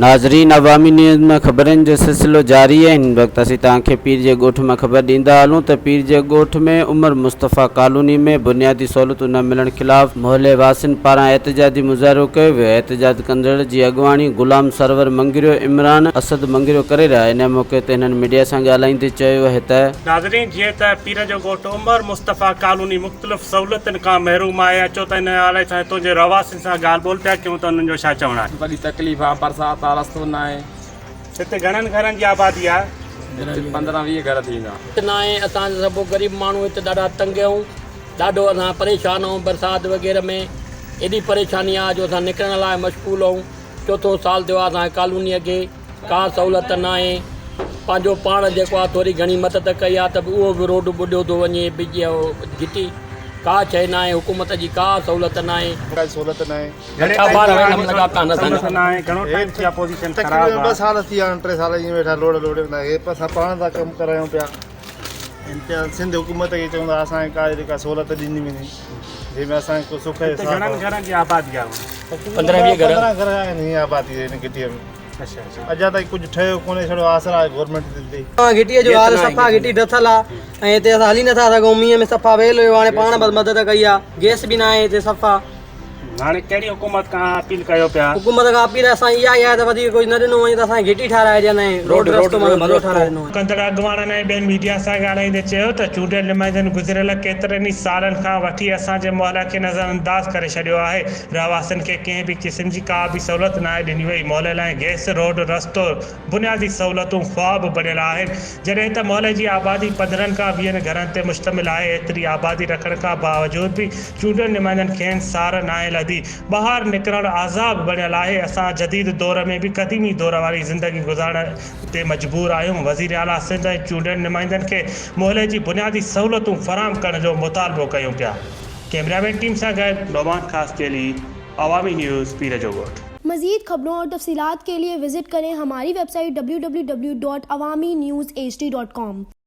ناظرين عوامي نيوز ۾ خبرن جو سلسلو جاري آهي هن وقت اسين توهان کي پير جي ڳوٺ مان خبر ڏيندا هلون ته پير جي ڳوٺ ۾ عمر مصطفيٰ ڪالوني ۾ بنيادي سهولتون نه ملڻ خلاف محلي واسين پاران احتجاجي مظاهرو ڪيو ويو احتجاج ڪندڙ جي اڳواڻي غلام سرور مڱريو عمران اسد مڱريو ڪري رهيا ان موقعي تي هنن ميڊيا سان ڳالهائيندي چيو اهي ته. ناظرين جيئن ته پير جو ڳوٺ عمر مصطفيٰ ڪالوني مختلف سهولتن کان محروم آهي اچو ته ان حوالي سان هتون جي رهواسين سان ڳالهه ٻولهه پيا ڪيون ته انهن جو ڇا چوڻ آهي. وڏي تڪليف آ برسات آ رستو ناهي. هتي گهڻن گهرن جي آبادي آ؟ هتي 15 20 گهر ٿيندا. ناهي اسان سڀ غريب ماڻهو هتي ڏاڍا تنگ آهيون ڏاڍو اسان پريشان آهيون برسات وغيره ۾ ايڏي پريشاني آ جو اسان نڪرڻ لاء مشغول آهيون چوٿون سال ٿيو آ اسان کي ڪالونيء کي ڪا سهولت ناهي پنهنجو پاڻ جيڪو آ ٿوري گهڻي مدد ڪئي آ ته به اهو به روڊ ٻڏيو ٿو وڃي گهٽي ڪا شيء ناهي حڪومت جي ڪا سهولت ناهي. ڪا سهولت ناهي. سهولت ناهي گهڻو ٽائيم ٿي ويو آ پوزيشن خراب آ. تقريبن ٻه سال ٿي ويا آهن ٽي سال ائين ويٺا لوڙ لوڙيون ٿا هي اسان پاڻ ٿا ڪم ڪرايون پيا امتياز سنڌ حڪومت کي چئون ٿا اسان کي ڪا اهڙي ڪا سهولت ڏني وڃي جنهن ۾ اسان کي ڪو سک جو هتي ساهه گهڻن پوي. گهرن جي آبادي آ؟ 15 20 گهر. 15 گهر آهن هي آبادي هن گهٽيء ۾ اڃا تائين ڪجهه ٺهيو ڪونهي ڇڙو آسرا آهي گورنمينٽ تي. گهٽيء جو حال صفا گهٽي ڊٿل آ ۽ هتي اسان هلي نٿا سگهون مينهن ۾ صفا ويل هيو هاڻي پاڻ بس مدد ڪئي آ گئس به ناهي هتي صفا. هاڻي ڪهڙي حڪومت کان اپيل ڪيو پيا؟ حڪومت کان اپيل اسان جي اها ئي آهي ته وڌيڪ ڪجهه نه ڏنو وڃي ته اسان کي گهٽي ٺهرائي ڏين ۽ روڊ رستو معنيٰ ڀلو ٺهرائي ڏنو وڃي. ڪندڙ اڳواڻن ۽ ٻين ميڊيا سان ڳالهائيندي چيو ته چونڊيل نمائندن گذريل ڪيترن ئي سالن کان وٺي اسان جي محلي کي نظرانداز ڪري ڇڏيو آهي، رهواسين کي ڪنهن به قسم جي ڪا به سهولت ناهي ڏني وئي، محلي لاء گئس، روڊ، رستو، بنيادي سهولتون خواب بڻيل آهن، جڏهن ته محلي جي آبادي 15 کان ويهن گهرن تي مشتمل آهي، ايتري آبادي رکڻ کان باوجود به چونڊيل نمائندن کين سار ناهي لڌي، ٻاهر نڪرڻ عذاب بڻيل آهي، اسان جديد دور ۾ به قديمي دور واري زندگي گذارڻ تي مجبور آهيون، وزيراعليٰ سنڌ ۽ چونڊيل نمائندن کي محلي جي بنيادي سهولتون فراهم ڪرڻ جو مطالبو ڪيون پيا. ڪئميرا مين ٽيم سان گڏ نعمان خاصخيلي، عوامي نيوز، پير جو ڳوٺ. مزيد خبرون اور تفصيلات کے لئے وزٽ کریں ہماری web site www.awamiNewsHD.com.